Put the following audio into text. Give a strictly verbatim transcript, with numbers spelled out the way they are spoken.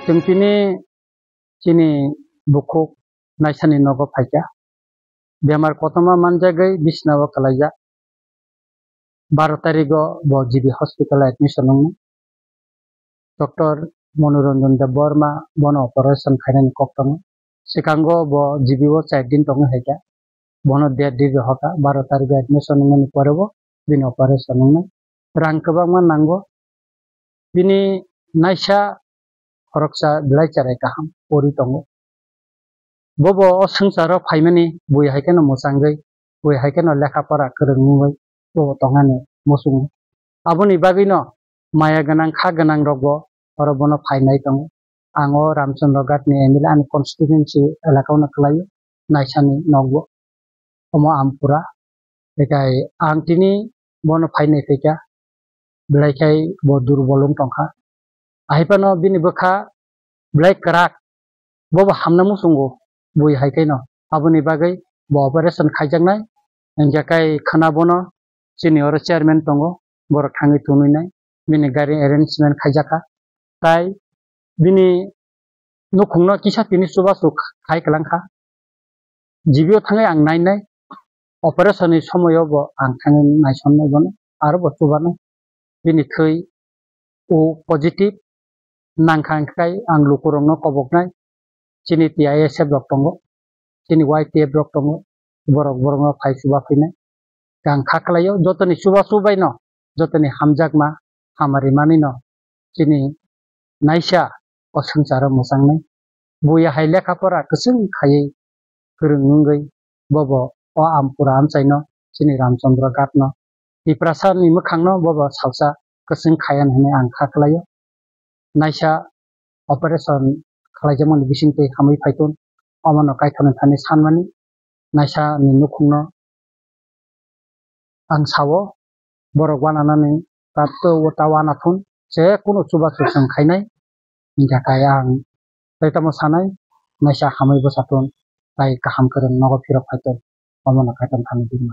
Chwng tini chini bukhuk naisani nogo phaikha. Bemar kotorma manjagwi bisnao kwlaijak. Baro tarigo bo G B hospital admission wngnai. Doctor Manoranjan Debbarma bono operation khainani kok tongo. Swkango bo G B o char din tongwi haikha. Bono date di rohorkha, baro tarigo admission wngmani pore bo bini operation wngnai. Rang kwbangma nango. Bini naisa khoroksa belai cherai kaham pori tongo. Bobo o swngcharo phaimani bui hai kheno mwchangwi, bui hai kheno lekha pora kwrwng wngwi bobo tongmani muchungo. Aboni bagwino maya gwnang kha gwnang rokbo oro bono phainai tongo. Ang o Ramchandra Ghat ni M L A ani constituency elaka o no kwlaio, naisani nokbo. Omo Ampura. Ekai ang tini bono phainai phaikha, belai khai bo durbol wng tongkha. Ahaipano bini bwkha belai kwrak, bobo hamna muchungo bui hai khaino. Aboni bagwi bo operation khaijaknai. Hingkhe kai khwna bono chini oro chairman tongo, borok thangwi tunui nai, bini gari arrangement khaijakha. Tai bini nukhungno kisa tini chubachu khai kwlangkha. G B o thangwi ang nainai, operation ni somoyo bo ang thangwi naisonnai bono, aro bo chubanai. Bini thwi O positive nangkha hwnkhe ang lukurokno koboknai. Chini T I S F rok tongo, chini Y T F rok tongo, borok borokno phai chuba phinai. Ang kha khlaio, jotoni chubachu baino, jotoni hamjakma, hamari manwino chini naisa o swngcharo mwchangnai. Buya hai lekha pora kwchwng khaiwi kwrwng wngwi bobo o Ampura amchaino chini Ramchandra Ghat no Tiprasa ni mwkhang no bobo salsa kwchwng khaiya hinwi ang kha khlaio. Naisa operation khlaijakmani bisingtwi hamwi phaithun, omono kaithorni thani sanmani naisa ni nukhungno ang sao, borok wananani ta, ta wanathun, je kunu chubachu chwng khainai, hingkha khe ang tei tamo sanai, naisa hamwi bwsathun, tai kaham kwrwng nogo phirok phaithun, omono kaitor thani bini.